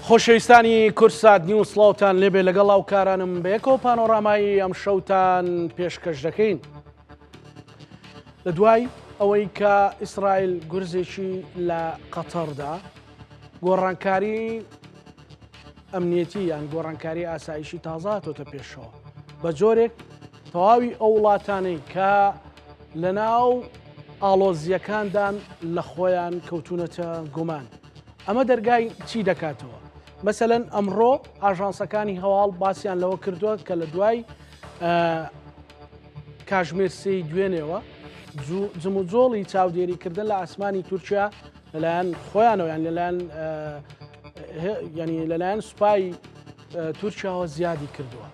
خۆشەویستانی کوردسات نیوز سڵاوتان لێبێ لەگەڵ هاوکارانم بەیەکەوە پانۆرامای ئەم شەوتان پێشکەش دەکەین. لە دوای ئەوەی کە ئیسرائیل گورزێکی لە قەتەردا گۆڕانکاری ئەمنیەتی یان گۆڕانکاری ئاسایشی تازە هاتۆتە پێشەوە بە جۆرێک تەواوی ئەو وڵاتانەی کە لە ناو ئاڵۆزییەکاندان لە خۆیان کەوتونەتە گومان. ئەمە دەرگای چی دەکاتەوە؟ مەسەلەن ئەمڕۆ ئاژانسەکانی هەواڵ باسیان لەوە کردووە کە لە دوای کاژمێر سێی دوێنێوە جموجۆڵی چاودێریکردن لە ئاسمانی تورکیا لەلایەن خۆیانەوە یان لەلایەن ینی لەلایەن سوپای تورکیاوە زیادی کردووە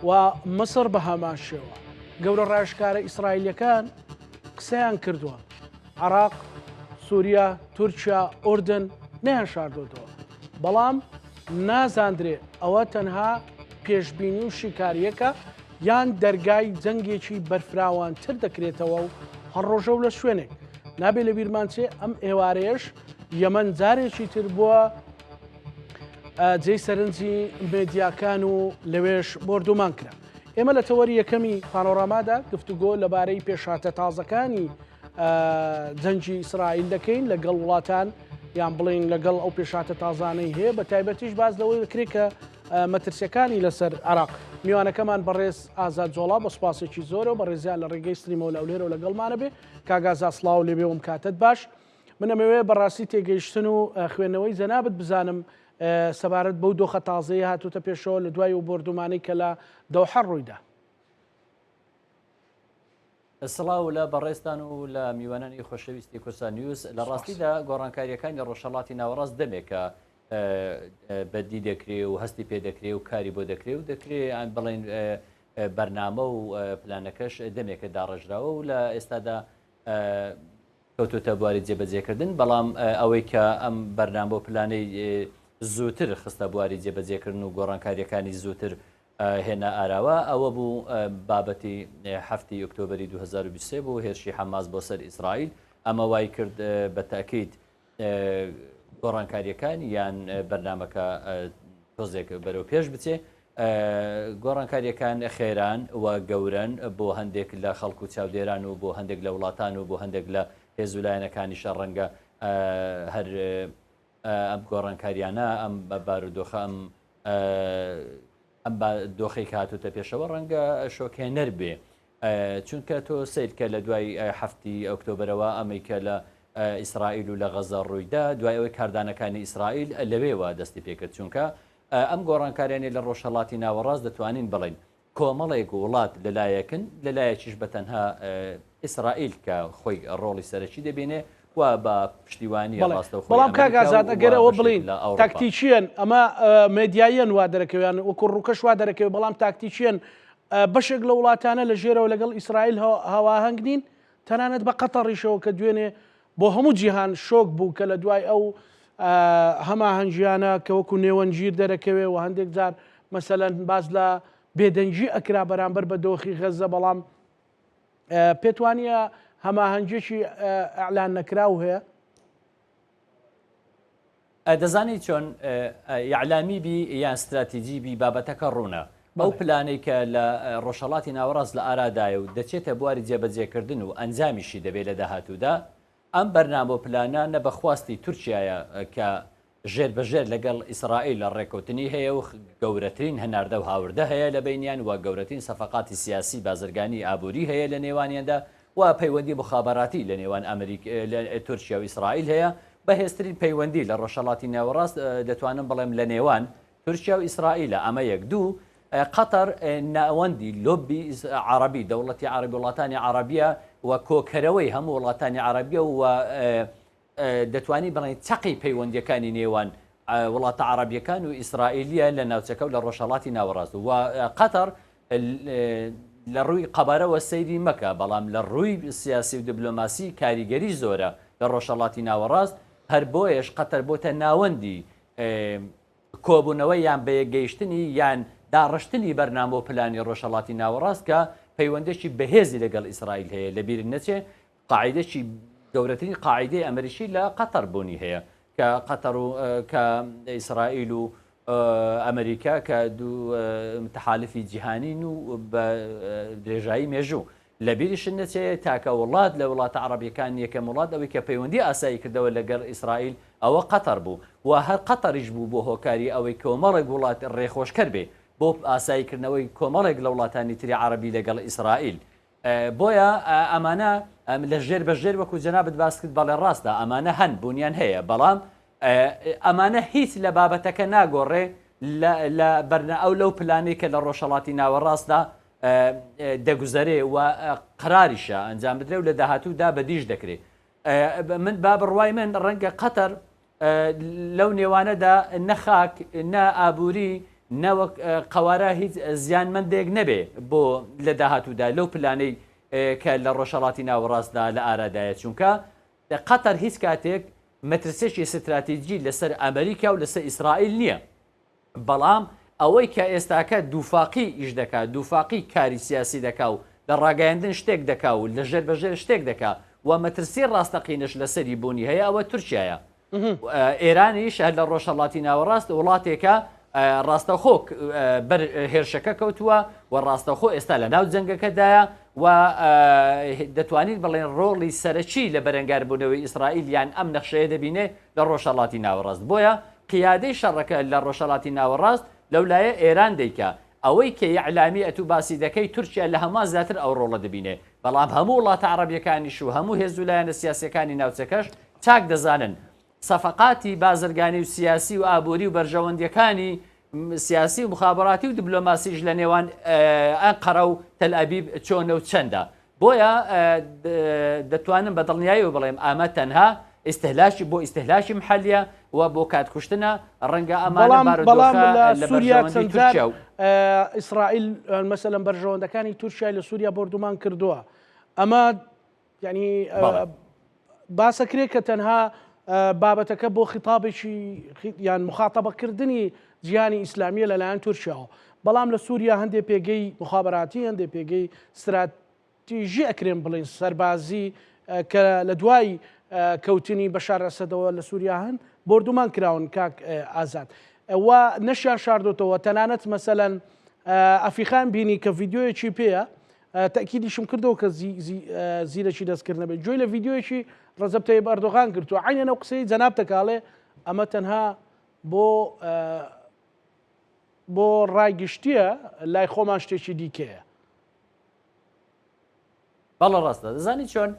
و مسڕ بە هەمان شێوە گەورە ڕاوێژکارە ئیسرائیلەکان قسەیان کردووە عراق سووریا تورکیا ئوردن نیان شاردۆتەوە بەڵام نازاندرێ ئەوە تەنها پێشببینی و شیکاریەکە یان دەرگای جەنگێکی بەرفراوانتر دەکرێتەوە و هەر ڕۆژە و لە شوێنێک نابێ لە بیرمان چێ ئەم ئێوارەیەش یەمەن جارێکی تر بووە جێی سەرنجی مێدیاکان و لەوێش بۆردومان کرا. ئێمە لە تەوەری یەکەمی پانۆرامادا گفتوگۆ لەبارەی پێشهاتە تازەکانی جەنگی ئیسرائیل دەکەین لەگەڵ وڵاتان یان بڵین لەگەڵ ئەو پێشاتە تازانەی هەیە بە تایبەتیش باز لەوەی دەکرێت کە مەترسیەکانی لەسەر عراق میوانەکەمان بەڕێز ئازاد جۆڵا بە سوپاسێکی زۆرەوە بەڕێزیان لە ڕێگەی stream ەوە لە هەولێرەوە لەگەڵمانە بێ کاک ئازاد سڵاو لێبێ وم کاتت باش من ئەمەوێ بەڕاستی تێگەیشتن و خوێندنەوەی جەنابت بزانم سەبارەت بەو دۆخە تازەیە هاتوتە پێشەوە لە دوای و بۆردومانەی کە لە دەوحە ڕوویدا. سڵاو لە بەڕێزتان و لە میوانانی خۆشەویستی کوردستان نیوز. لە ڕاستیدا گۆڕانکارییەکانی ڕۆژهەڵاتی ناوەڕاست دەمێکە بەدی دەکرێ و هەستی پێ دەکرێ و کاری بۆ دەکرێ و دەکرێ بڵێن بەرنامە و پلانەکەش دەمێکە داڕێژراوە و لە ئێستادا کەوتۆتە بواری جێبەجێکردن، بەڵام ئەوەی کە ئەم بەرنامە و پلانەی زووتر خستە بواری جێبەجێکردن و گۆڕانکارییەکانی زووتر هێنا ئاراوە، ئەوە بوو بابەتی هەفتی ئۆکتۆبەری 2023 بوو، هێرشی حەماس بۆ سەر ئیسرائیل، ئەمە وای کرد بە تەئکید گۆڕانکارییەکان یان بەرنامەکە تۆزێک بەرەو پێش بچێ. گۆڕانکارییەکان خێران و گەورەن بۆ هەندێک لە خەڵک و چاودێران و بۆ هەندێک لە وڵاتان و بۆ هەندێک لە هێز و لایەنەکانیشە ڕەنگە هەر ئەم گۆڕانکاریانە ئەم بارودۆخە ئەم ئەم دۆخێک هاتوتە پێشەوە ڕەنگە شۆکهێنەر بێ چونکە تۆ سەیرکە لە دوای حەفتی ئۆکتۆبەرەوە ئەمەی کە لە ئیسرائیل و لە غەزە ڕوویدا دوای ئەوەی کاردانەکانی ئیسرائیل لەوێوە دەستی پێکرد چونکە ئەم گۆڕانکاریانەی لە ڕۆژهەڵاتی ناوەڕاست دەتوانین بڵێین کۆمەڵێک وڵات لەلایەکن لەلایەکیش بە تەنها ئیسرائیل کە خۆی ڕۆڵی سەرەکی دەبینێ و بە پشتیوانی ڕاستەوخۆی بەڵام کاک ئەمریکا ئازاد و ئەگەر ئەوە بەشێک بڵێین لە ئەوروپا. تاکتیکییەن ئەمە مێدیاییەن وا دەرەکەوێ یان وەکو ڕووکەش وا دەرەکەوێ بەڵام تاکتیکییەن بەشێک لە وڵاتانە لە ژێرەوە لەگەڵ ئیسرائیل هاواهەنگ نین تەنانەت بە قەتەڕیشەوە کە دوێنێ بۆ هەموو جیهان شۆک بوو کە لە دوای ئەو هەماهەنگیانە کە وەکو نێوەندگیر دەرەکەوێ و هەندێک جار مەسەلەن باس لە بێدەنگی ئەکرا بەرامبەر بە دۆخی غەزە بەڵام پێت وانە هەماهەنگیەکی ئەعلان نەکراو هەیە؟ دەزانی چۆن ئیعلامی بی یان ستراتیجی بی بابەتەکە ڕوونە. ئەو پلانەی کە لە ڕۆژهەڵاتی ناوەڕاست لە ئارادایە و دەچێتە بواری جێبەجێکردن و ئەنجامیشی دەبێ لە داهاتوودا، ئەم بەرنامە و پلانە نە بە خواستی تورکیایە کە ژێر بە ژێر لەگەڵ ئیسرائیل ڕێکەوتنی هەیە و گەورەترین هەناردە و هاوردە هەیە لە بەینیان و گەورەترین سەفەقاتی سیاسی بازرگانی ئابووری هەیە لە نێوانیاندا و پەیوەندی موخابەراتی لە نێوان ئەمریک لە تورکیا و ئیسرائیل هەیە بەهێزترین پەیوەندی لە ڕۆژهەڵاتی نێوەڕاست دەتوانم بڵێم لە نێوان تورکیا و ئیسرائیلە ئەمە یەک دوو قەتەر ناوەندی لۆبی عەڕەبی دەوڵەتی عەڕەبی وڵاتانی عەڕەبیە و کۆکەرەوەی هەموو وڵاتانی عەڕەبیە و دەتوانی بڵێین چەقی پەیوەندیەکانی نێوان وڵاتە عەڕەبیەکان و ئیسرائیلیە لە ناوچەکە و لە ڕۆژهەڵاتی ناوەڕاست و قەتەر لە ڕووی قەبارەوە سەیری مەکە بەڵام لە ڕووی سیاسی و دیبلۆماسی کاریگەری زۆرە لە ڕۆژهەڵاتی ناوەڕاست هەر بۆیەش قەتەر بۆتە ناوەندی کۆبوونەوە یان بەیەکگەیشتنی یان داڕشتنی بەرنامە و پلانی ڕۆژهەڵاتی ناوەڕاست کە پەیوەندێکی بەهێزی لەگەڵ ئیسرائیل هەیە لەبیرت نەچێ قاعیدەکی گەورەترین قاعیدەی ئەمریکی لە قەتەر بوونی هەیە. کە قەتەر و کە ئیسرائیل و ئەمریکا کە دوو تەحالفی جیهانین و بە درێژایی مێژوو. لە بیریشت نەچێ تاکە وڵات لە وڵاتە عەڕەبیەکان یەکەم وڵات ئەوەی کە پەیوەندی ئاسایی کردەوە لەگەڵ ئیسرائیل ئەوە قەتەر بوو و هەر قەتەریش بوو بۆ هۆکاری ئەوەی کۆمەڵێک وڵات ڕێخۆشکەر بێ بۆ ئاسایی کردنەوەی کۆمەڵێک لە وڵاتانی تری عەڕەبی لەگەڵ ئیسرائیل. بۆیە ئەمانە لە ژێر بە ژێر وەکو جەنابت باس کرد بەڵێ ڕاستە ئەمانە هەن بوونیان هەیە بەڵام ئەمانە هیچ لە بابەتەکە ناگۆڕێ لە بەرنە ئەو لەو پلانەی کە لە ڕۆژهەڵاتی ناوەڕاستدا دەگوزەرێ و قراریشە ئەنجام بدرێ و لە داهاتوودا بەدیش دەکرێ من با بڕوای من ڕەنگە قەتەر لەو نێوانەدا نە خاک نە ئابووری نە وەک قەوارە هیچ زیانمەندێک نەبێ بۆ لە داهاتوودا لەو پلانەی کە لە ڕۆژهەڵاتی ناوەڕاستدا لە ئارادایە چونکە قەتەر هیچ کاتێک مەترسێکی ستراتیجی لەسەر ئەمریکا و لەسەر ئیسرائیل نییە. بەڵام ئەوەی کە ئێستاکە دووفاقی ئیش دەکا، دووفاقی کاری سیاسی دەکا و لە ڕاگەیاندن شتێک دەکا و لە ژێر بە ژێر شتێک دەکا و مەترسی ڕاستەقینەش لەسەری بوونی هەیە ئەوە تورکیایە. ئێرانیش هەر لە ڕۆژهەڵاتی ناوەڕاست وڵاتێکە ڕاستەوخۆ بەر هێرشەکە کەوتووە و ڕاستەوخۆ ئێستا لە ناو جەنگەکەدایە و دەتوانین بڵێن ڕۆڵی سەرەکی لە بەرەنگاربوونەوەی ئیسرائیل یان ئەم نەخشەیە دەبینێ لە ڕۆژهەڵاتی ناوەڕاست. بۆیە قیادەی شەڕەکە لە ڕۆژهەڵاتی ناوەڕاست لەو لایە ئێران دەیکا. ئەوەی کە یەعلامی ئەتوو باسی دەکەی تورکیا لە هەموان زیاتر ئەو ڕۆڵە دەبینێ. بەڵام هەموو وڵاتە عەڕەبیەکانیش و هەموو هێز و لایەنە سیاسیەکانی ناوچەکەش چاک دەزانن سەفەقاتی بازرگانی و سیاسی و ئابووری و بەرژەوەندیەکانی سیاسی و مخابراتی و دبلۆماسیش لە نێوان ئەنقەرە و تەلئەبیب چۆنە و چەندە. بۆیە دەتوانم بە دڵنیایەوە بڵێم ئەمە تەنها ئیستهلاکی بۆ ئیستهلاکی محەلیە و بۆ کات کوشتنە، ڕەنگە ئەمانە بەڵام بارودۆخە لە لە سووریا بەرژەوەندی چەند جار تورکیا و. ئیسرائیل مەسەلەن بەرژەوەندەکانی تورکیای لە سووریا بۆردومان کردووە ئەمە یعنی بەڵێ. باسەکرێ کە تەنها بابەتەکە بۆ خیتابێکی یان مخاتەبەکردنی جیهانی ئیسلامیە لەلایەن تورکیاوە بەڵام لە سووریا هەندێک پێگەی مخابراتی هەندێک پێگەی ستراتیژی ئەکرێن بڵین سەربازی کە لە دوای کەوتنی بەشار ئەسەدەوە لە سووریا هەن بۆردومان کراون کاک ئازاد و نەشیان شاردۆتەوە تەنانەت مەسەلەن ئەفیخان بینی کە ڤیددیویەکی پێیە تەئکیدیشم کردەوە کە زیرەکی دەستکرد نەبێت گوێی لە ڤیدیۆیەکی ڕەجەب تەیب ئەردۆغان گرتووە عەینەن ئەو قسەی جەنابتە کە ئەڵێ ئەمە تەنها بۆ بۆ ڕای گشتیە لای خۆمان شتێکی دیکەیە. بەڵێ ڕاستە دەزانی چۆن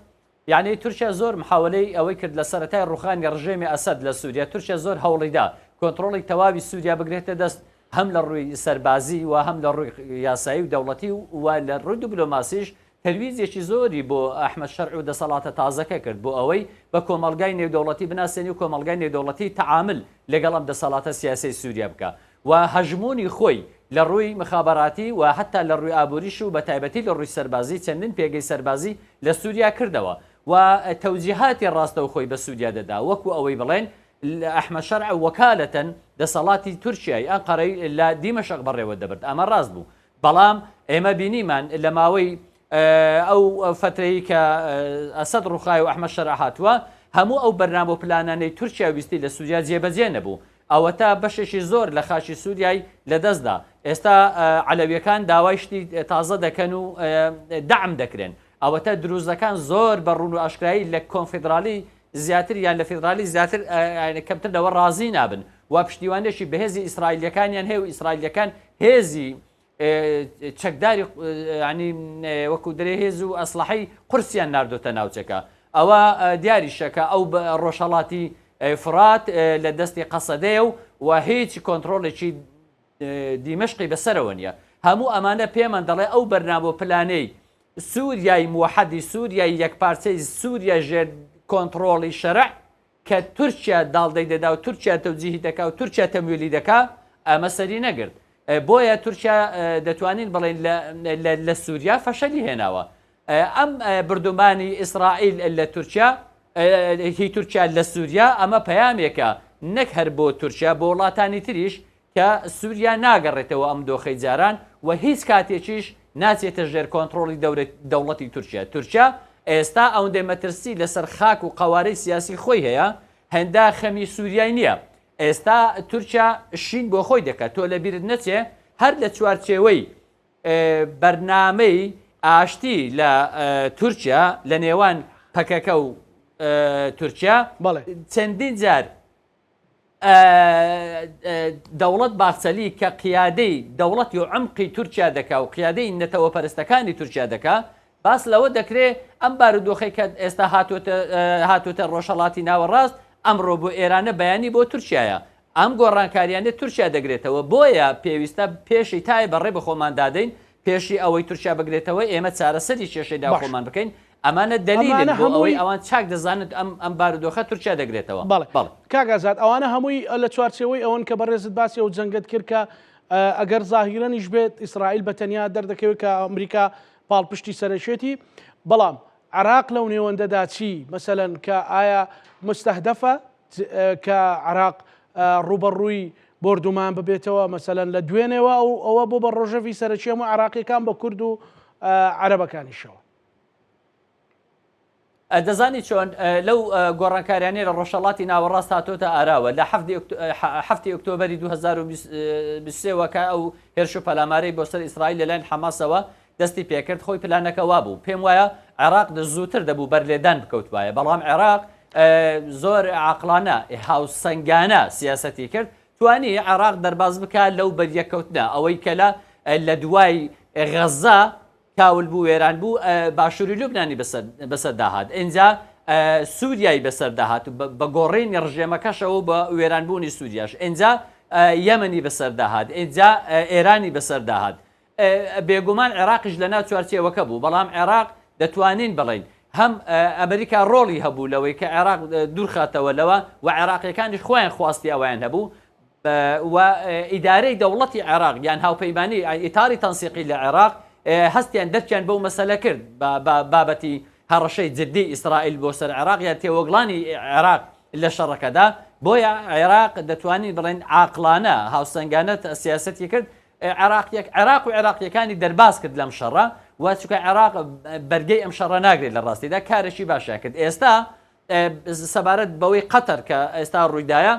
یعنی تورکیا زۆر محاولەی ئەوەی کرد لە سەرەتای ڕوخانی ڕژێمی ئەسەد لە سووریا تورکیا زۆر هەوڵیدا کۆنتترۆڵی تەواوی سووریا بگرێتە دەست هەم لە ڕووی سەربازی و هەم لە ڕووی یاسایی و دەوڵەتی و لە ڕووی دیبلۆماسیش تەرویجێکی زۆری بۆ ئەحمەد شەرع و دەسەڵاتە تازەکە کرد بۆ ئەوەی بە کۆمەڵگای نێودەوڵەتی بناسێنی و کۆمەڵگای نێودەوڵەتی تەعامل لەگەڵ ئەم دەسەڵاتە سیاسیەی سووریا بکا و هەژموونی خۆی لە ڕووی مخابەراتی و حەتا لە ڕووی ئابووریش و بە تایبەتی لە ڕووی سەربازی چەندین پێگەی سەربازی لە سووریا کردەوە و تەوجیهاتی ڕاستەوخۆی بە سووریا دەدا وەکو ئەوەی بڵێن ئەحمەد شەرع وەکالەتەن دەسەڵاتی تورکیای ئەنقەرەی لە دیمەشق بەڕێوە دەبرد ئەمە ڕاست بوو بەڵام ئێمە بینیمان لە ماوەی ئەو فەترەی کە ئەسەد ڕوخای و ئەحمەد شەرع هاتووە هەموو ئەو بەرنامە و پلانانەی تورکیا ویستی لە سووریا جێبەجێ نەبوو ئەوەتا بەشێکی زۆر لە خاکی سووریای لەدەستدا ئێستا عەلەویەکان داوای شتی تازە دەکەن و دەعم دەکرێن ئەوەتا دروزەکان زۆر بە ڕوون و ئاشکرایی لە کۆنفیدرالی زیاتر یان لە فیدرالی زیاتر کەمتر لەوە ڕازی نابن و پشتیوانێکی بەهێزی ئیسرائیلیەکانیان هەیە و ئیسرائیلیەکان هێزی چەکداری ینی وەکو درێ هێز و ئەسلحەی قورسیان ناردۆتە ناوچەکە ئەوە دیاریشە کە ئەو ڕۆژهەڵاتی فرات لە دەستی قەسەدەیە و و هیچ کۆنتترۆلێکی دیمەشقی بەسەرەوە نییە. هەموو ئەمانە پێمان دەڵێ ئەو بەرنامە و پلانەی سووریای موەحەدی، سووریای یەکپارچەی، سووریای ژێر کۆنتڕۆڵی شەرع کە تورکیا داڵدەی دەدا و تورکیا تەوجیهی دەکا و تورکیا تەمویلی دەکا، ئەمە سەری نەگرت. بۆیە تورکیا دەتوانین بڵێین لە سووریا فەشەلی هێناوە. ئەم بردومانی ئیسرائیل لە تورکیا هی تورکیا لە سووریا ئەمە پەیامێکە نەک هەر بۆ تورکیا بۆ وڵاتانی تریش کە سووریا ناگەڕێتەوە ئەم دۆخەی جاران و هیچ کاتێکیش ناچێتە ژێر کۆنتڕۆڵی دەوڵەتی تورکیا. تورکیا ئێستا ئەوەندەی مەترسی لەسەر خاک و قەوارەی سیاسی خۆی هەیە، هێندە خەمی سووریای نییە. ئێستا تورکیا شین بۆ خۆی دەکات. تۆ لە بیرت نەچێ هەر لە چوارچێوەی بەرنامەی ئاشتی لە تورکیا لە نێوان پەکەکە و تورکیا چەندین جار دەوڵەت باخچەلی کە قیادەی دەوڵەتی و عمقی تورکیا دەکا و قیادەی نەتەوەپەرستەکانی تورکیا دەکا باس لەوە دەکرێ ئەم بارودۆخەی کە ئێستا هاتووەتە هاتووەتە ڕۆژهەڵاتی ناوەڕاست ئەمڕۆ بۆ ئێرانە بەیانی بۆ تورکیایە ئەم گۆڕانکاریانە تورکیا دەگرێتەوە بۆیە پێویستە پێشی تای بەڕێ بە خۆمان دادەین پێشی ئەوەی تورکیا بگرێتەوە ئێمە چارەسەری کێشەی ناوخۆمان بکەین ئەمانە دەلیلن بۆ ئەوەی ئەوان چاک دەزانن ئەم ئەم بارودۆخە تورکیا دەگرێتەوە. بەڵێ. بەڵێ. کاک ئازاد ئەوانە هەمووی لە چوارچێوەی ئەوەن کە بەڕێزت باسی ئەو جەنگەت کرد کە ئەگەر زاهیرەنیش بێت ئیسرائیل بە تەنیا دەردەکەوێت کە ئەمریکا پاڵپشتی سەرەکێتی بەڵام عراق لەو نێوەندەدا چی مەسەلەن کە ئایا مستهدفە کە عراق ڕووبەڕووی بۆردومان ببێتەوە مەسەلەن لە دوێنێوە ئەو ئەوە بۆ بە ڕۆژەڤی سەرەکی هەموو عراقیەکان بە کورد و عەرەبەکانیشەوە. دەزانی چۆن لەو گۆڕانکاریانەی لە ڕۆژهەڵاتی ناوەڕاست هاتۆتە ئاراوە لە حەفتی ئۆکتۆبەری 2023 وە کە ئەو هێرش و پەلامارەی بۆ سەر ئیسرائیل لەلایەن حەماسەوە دەستی پێکرد خۆی پلانەکە وابوو پێم وایە عێراق زووتر دەبوو بەرلێدان بکەوتوایە بەڵام عێراق زۆر عاقڵانە هاوسەنگانە سیاسەتی کرد توانی عێراق دەرباز بکات لەو بەریەککەوتنە ئەوەی کە لە لە دوای غەزە کاول بوو وێران بوو باشووری لوبنانی بەسەر داهات ئینجا سووریای بەسەر داهات بە گۆڕینی ڕژێمەکەشەوە بە وێرانبوونی سووریاش ئینجا یەمەنی بەسەر داهات ئینجا ئێرانی بەسەر داهات بێگومان عێراقیش لە ناو چوارچێوەکە بوو بەڵام عێراق دەتوانین بڵین هەم ئەمریکا ڕۆڵی هەبوو لەوەی کە عێراق دوورخاتەوە لەوە و عێراقیەکانیش خۆیان خواستی ئەویان هەبوو و ئیدارەی دەوڵەتی عێراق یان هاوپەیمانی ئیتاری تەنسیقی لە عێراق هەستیان دەرکیان بەو مەسەلە کرد بە بابەتی هەڕەشەی جدی ئیسرائیل بۆ سەر عێراق یان تێوەگڵانی عێراق لە شەڕەکەدا بۆیە عێراق دەتوانین بڵێن عاقڵانە هاوسەنگانە سیاسەتی کرد عێراقیەک عێراق و عێراقیەکانی دەرباز کرد لەم شەڕە و چونکە عێراق بەرگەی ئەم شەڕە ناگرێت لە ڕاستیدا کارێکی باشیان کرد ئێستا سەبارەت بەوەی قەتەر کە ئێستا ڕوویدایە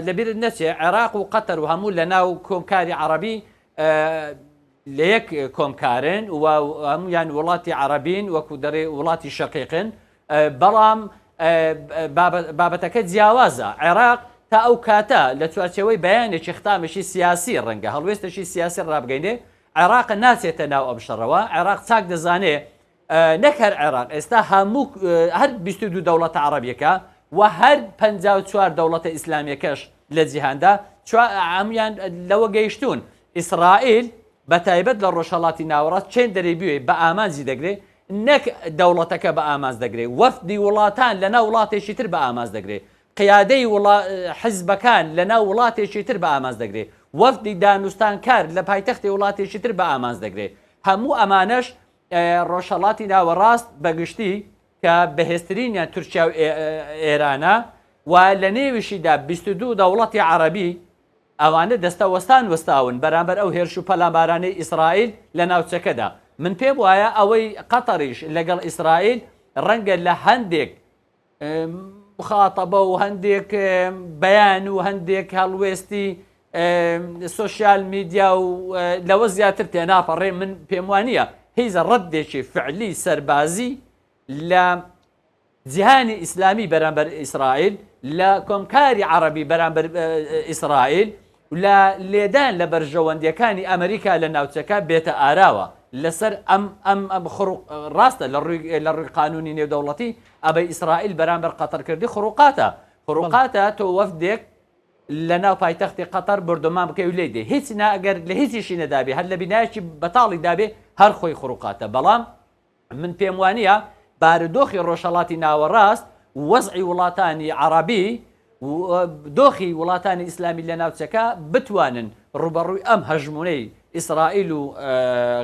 لەبیرت نەچێ عێراق و قەتەر و هەموو لە ناو کۆمکاری عەڕەبی لە یەک کۆمکارن و هەمویان وڵاتی عەڕەبین وەکو دەڕێ وڵاتی شەقیقن بەڵام بابەتەکە جیاوازە عێراق تا ئەو کاتە لە چوارچێوەی بەیانێکی ختامێکی سیاسی ڕەنگە هەڵوێستێکی سیاسی ڕابگەینێ عێراق ناچێتە ناو ئەم شەڕەوە عێراق چاک دەزانێ نەک هەر عێراق ئێستا هەموو هەر 22 دەوڵەتە عەڕەبیەکە و هەر 54 دەوڵەتە ئیسلامیەکەش لە جیهاندا هەمویان لەوە گەیشتوون ئیسرائیل بە تایبەت لە ڕۆژهەڵاتی ناوەڕاست چێن دەرێ بوێ بە ئامانجی دەگرێ نەک دەوڵەتەکە بە ئامانج دەگرێ وەفدی وڵاتان لە ناو وڵاتێکی تر بە ئامانج دەگرێ قیادەی وڵا حزبەکان لە ناو وڵاتێکی تر بە ئامانج دەگرێ وەفدی دانوستانکار لە پایتەختی وڵاتێکی تر بە ئامانج دەگرێ هەموو ئەمانەش ڕۆژهەڵاتی ناوەڕاست بە گشتی کە بەهێزترینیان تورکیا و ئێرانە و لە نێویشیدا 22 دەوڵەتی عەڕەبی ئەوانە دەستەوەستان وەستاون بەرامبەر ئەو هێرش و پەلامارانەی ئیسرائیل لە ناوچەکەدا. من پێم وایە ئەوەی قەتەریش لەگەڵ ئیسرائیل ڕەنگە لە هەندێک مخاتەبە و هەندێک بەیان و هەندێک هەڵوێستی سۆشیال میدیا و لەوە زیاتر تێناپەڕێ من پێم وانە هیچ ڕەدێکی فعلی سەربازی لە جیهانی ئیسلامی بەرامبەر ئیسرائیل لە کۆمکاری عەڕەبی بەرامبەر ئیسرائیل لە لێدان لە بەرژەوەندیەکانی ئەمریکا لە ناوچەکە بێتە ئاراوە لەسەر ئەم ئەم ئەم خڕ ڕاستە لە ڕووی لە ڕووی قانونی نێودەوڵەتی ئەبەی ئیسرائیل بەرامبەر قەتەر کردی خڕوقاتە خڕوقاتە تۆ وەفدێک لە ناو پایتەختی قەتەر بۆردۆمان بکەی و لێی دێ هیچ نا ئەگەر لە هیچیشی نەدابێ هەر لە بینایەکی بەتاڵی دابێ هەر خۆی خڕوقاتە بەڵام من پێم وانییە بارودۆخی ڕۆژهەڵاتی ناوەڕاست و وەزعی وڵاتانی عەڕەبی و دۆخی وڵاتانی ئیسلامی لە ناوچەکە بتوانن ڕووبەڕووی ئەم هەژموونەی ئیسرائیل و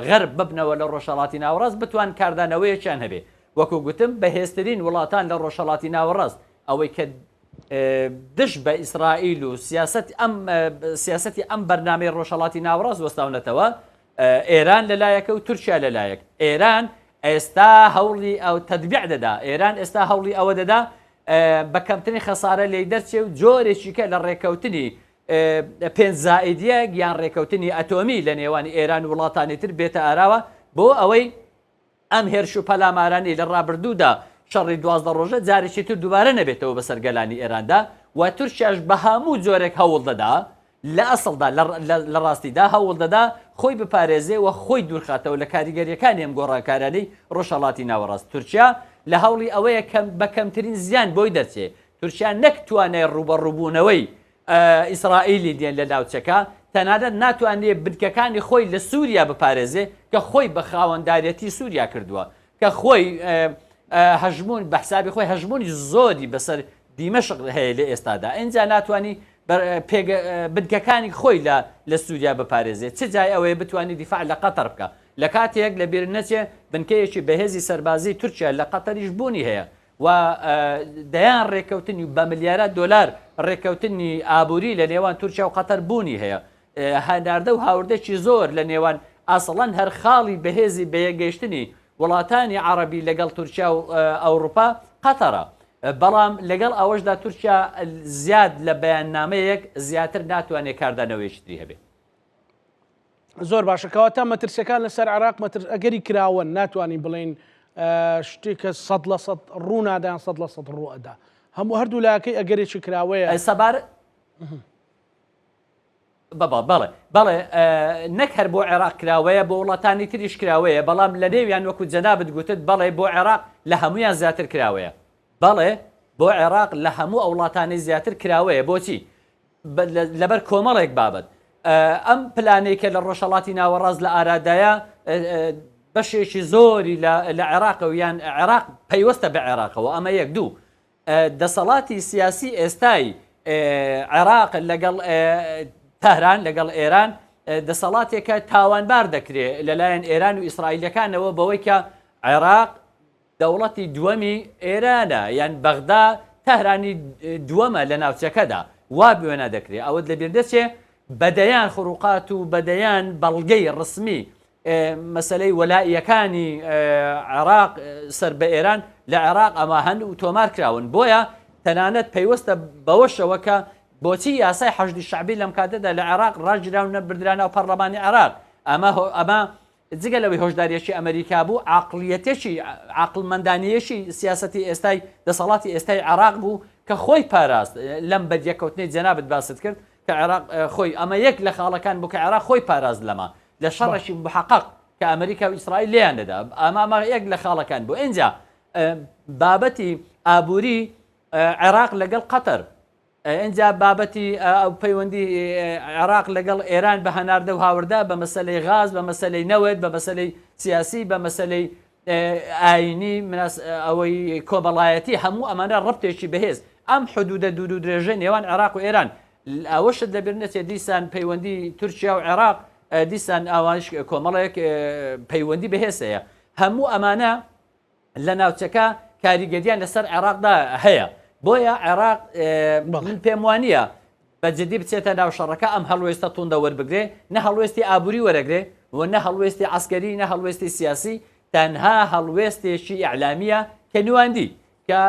غەرب ببنەوە لە ڕۆژهەڵاتی ناوەڕاست بتوان کاردانەوەیەکیان هەبێ وەکو گوتم بەهێزترین وڵاتان لە ڕۆژهەڵاتی ناوەڕاست ئەوەی کە دژ بە ئیسرائیل و سیاسەت ئەم سیاسەتی ئەم بەرنامەی ڕۆژهەڵاتی ناوەڕاست وەستاونەتەوە ئێران لە لایەکە و تورکیا لە لایەک. ئێران ئێستا هەوڵی ئەو تەتبیع دەدا، ئێران ئێستا هەوڵی ئەوە دەدا بە کەمترین خەسارە لێی دەرچێ و جۆرێکی کە لە ڕێککەوتنی پێنج زائید یەک یان ڕێککەوتنی ئەتۆمی لە نێوان ئێران و وڵاتانی تر بێتە ئاراوە بۆ ئەوەی ئەم هێرش و پەلامارانەی لە ڕابردوودا شەڕی 12 ڕۆژە جارێکی تر دووبارە نەبێتەوە بەسەر گەلانی ئێراندا و تورکیاش بە هەموو جۆرێک هەوڵ دەدا لە ئەسڵدا لە ڕاستیدا هەوڵ دەدا خۆی بپارێزێ و خۆی دوورخاتەوە لە کاریگەرییەکانی ئەم گۆڕانکاریانەی ڕۆژهەڵاتی ناوەڕاست. تورکیا لە هەوڵی ئەوەیە کە بە کەمترین زیان بۆی دەرچێ. تورکیا نەک توانای ڕووبەڕووبوونەوەی ئیسرائیلی نییە لە ناوچەکە، تەنانەت ناتوانێ بنکەکانی خۆی لە سووریا بپارێزێ کە خۆی بە خاوەنداریەتی سووریا کردووە. کە خۆی هەژموون بە حسابی خۆی هەژموونی زۆری بەسەر دیمەشق هەیە لە ئێستادا ئینجا ناتوانانی بنکەکانی خۆی لە لە سووریا بپارێزێت چ جای ئەوەیە بتوانانی دیفاع لە قەتەر بکە لە کاتێک لە بیر نەچێ بنکەیەکی بەهێزی سەربازی تورکیا لە قەتەریش بوونی هەیە و دەیان ڕێککەوتنی بە ملیارات دۆلار ڕێککەوتنی ئابووری لە نێوان تورکیا و قەتەر بوونی هەیە هەناردە و هاوردەکی زۆر لە نێوان ئەسڵەن هەر خاڵی بەهێزی بەیەکگەیشتنی وڵاتانی عەڕەبی لەگەڵ تورکیا و ئەوڕوپا قەتەڕە بەڵام لەگەڵ ئەوەشدا تورکیا زیاد لە بەیاننامەیەک زیاتر ناتوانێت کاردانەوەیەکی تری هەبێت. زۆر باشە کەواتە مەترسیەکان لەسەر عێراق مەترس ئەگەری کراوەن ناتوانین بڵێین شتێکە 100% ڕوو نادان 100% ڕوو ئەدا هەموو هەردوو لاکەی ئەگەرێکی کراوەیە. سەبارەت بەڵێ بەڵێ نەک هەر بۆ عێراق کراوەیە بۆ وڵاتانی تریش کراوەیە بەڵام لە نێویان وەکو جەنابت گوتت بەڵێ بۆ عێراق لە هەمویان زیاتر کراوەیە بەڵێ بۆ عێراق لە هەموو ئەو وڵاتانی زیاتر کراوەیە بۆچی لەبەر کۆمەڵێک بابەت ئەم پلانەی کە لە ڕۆژهەڵاتی ناوەڕاست لە ئارادایە بەشێکی زۆری لە عێراقەوە یان عێراق پەیوەستە بە عێراقەوە ئەمە یەک دوو دەسەڵاتی سیاسی ئێستای عێراق لەگەڵ تاران لەگەڵ ئێران دەسەڵاتێکە تاوانبار دەکرێ لەلایەن ئێران و ئیسرائیلەکانەوە بەوەی کە عێراق دەوڵەتی دووەمی ئێرانە یان بەغدا تەهرانی دووەمە لە ناوچەکەدا وا بوێنە دەکرێ ئەوەت لەبیر دەچێ بەدەیان خروقات و بەدەیان بەڵگەی ڕسمی مەسەلەی وەلائیەکانی عێراق سەر بە ئێران لە عێراق ئەمە هەن و تۆمار کراون بۆیە تەنانەت پەیوەستە بەوەشەوە کە بۆچی یاسای حەشدی شەعبی لەم کاتەدا لە عێراق ڕاگیرا و نەبردرا ناو پەرلەمانی عێراق ئەمە ئەمە جگە لەوەی هۆشداریەکی ئەمریکا بوو عقلیەتێکی عقلمەندانیەکی سیاستی ئێستای دەسەڵاتی ئێستای عێراق بوو کە خۆی پاراست لەم بەریەکەوتنەی جەنابت باست کرد کە عێراق خۆی ئەمە یەک لە خاڵەکان بوو کە عێراق خۆی پاراست لەمە لە شەڕێکی محقق کە ئەمریکا و ئیسرائیل لێیان دەدا ئەمە ئەمە یەک لە خاڵەکان بوو ئینجا بابەتی ئابووری عێراق لەگەڵ قەتەر ئینجا بابەتی ئەو پەیوەندی عێراق لەگەڵ ئێران بە هەناردە و هاوردە بە مەسلەی غاز بە مەسلەی نەوت بە مەسلەی سیاسی بە مەسلەی ئاینی ئەوەی کۆمەڵایەتی هەموو ئەمانە ڕبتێکی بەهێز ئەم حدودە دوور و درێژە نێوان عێراق و ئێران ئەوەشت لەبیر نەچێت دیسان پەیوەندی تورکیا و عێراق دیسان ئاوانش کۆمەڵێک پەیوەندی بەهێز هەیە هەموو ئەمانە لە ناوچەکە کاریگەریان لەسەر عێراقدا هەیە بۆیە عێراق من پێم وانە بە جدی بچێتە ناو شەڕەکە ئەم هەڵوێستە توندە وەربگرێ نە هەڵوێستی ئابووری وەرەگرێ و نە هەڵوێستی عسکەری نە هەڵوێستی سیاسی تەنها هەڵوێستێکی ئیعلامیە کە نواندی کە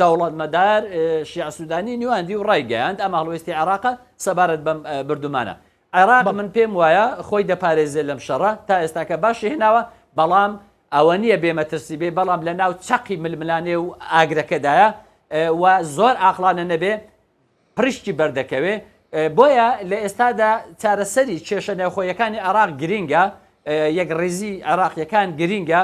دەوڵەتمەدار شیع سودانی نواندی و ڕایگەیاند ئەمە هەڵوێستی عێراقە سەبارەت بەم بردومانە. عێراق من پێم وایە خۆی دەپارێزێت لەم شەڕە تا ئێستاکە باشی هێناوە بەڵام ئەوە نییە بێ مەترسی بێ بەڵام لە ناو چەقی ململانێ و ئاگرەکەدایە و زۆر ئاقڵانە نەبێ پرشتی بەردەکەوێ بۆیە لە ئێستادا چارەسەری کێشە نێوخۆیەکانی عێراق گرینگە یەکڕیزی عێراقیەکان گرینگە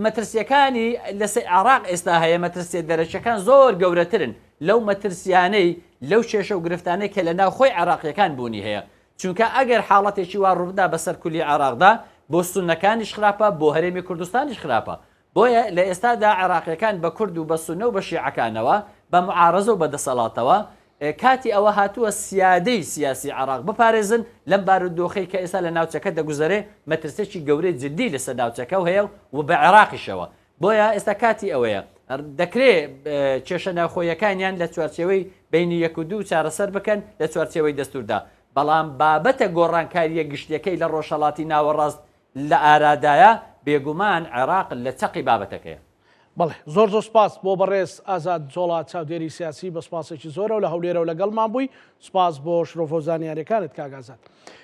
مەترسیەکانی لەسەر عێراق ئێستا هەیە مەترسیە دەرەکیەکان زۆر گەورەترن لەو مەترسیانەی لەو کێشە و گرفتانەی کە لە ناو خۆی عێراقیەکان بوونی هەیە چونکە ئەگەر حاڵەتێکی وا ڕووبدا بەسەر کولی عێراقدا بۆ سوننەکانیش خراپە بۆ هەرێمی کوردستانیش خراپە بۆیە لە ئێستادا عێراقیەکان بە کورد و بە سوننە و بە شیعەکانەوە، بە معارەزە و بە دەسەڵاتەوە، کاتی ئەوە هاتووە سیادەی سیاسی عێراق بپارێزن لەم بارودۆخەی کە ئێستا لە ناوچەکە دەگوزەرێ، مەترسیەکی گەورەی جدی لەسەر ناوچەکەو هەیە و بە عێراقیشەوە. بۆیە ئێستا کاتی ئەوەیە دەکرێ کێشە ناوخۆیەکانیان لە چوارچێوەی بەینی یەک و دوو چارەسەر بکەن لە چوارچێوەی دەستوردا، بەڵام بابەتە گۆڕانکارییە گشتیەکەی لە ڕۆژهەڵاتی ناوەڕاست لە ئارادایە، بێگومان عێراق لە چەقی بابەتەکەیە. بەڵێ زۆر زۆر سپاس بۆ بەڕێز ئازاد جۆڵا چاودێری سیاسی بە سپاسێکی زۆرەوە لە هەولێرەوە لەگەڵمان بووی سپاس بۆ شرۆڤە و زانیاریەکانت کاک ئازاد.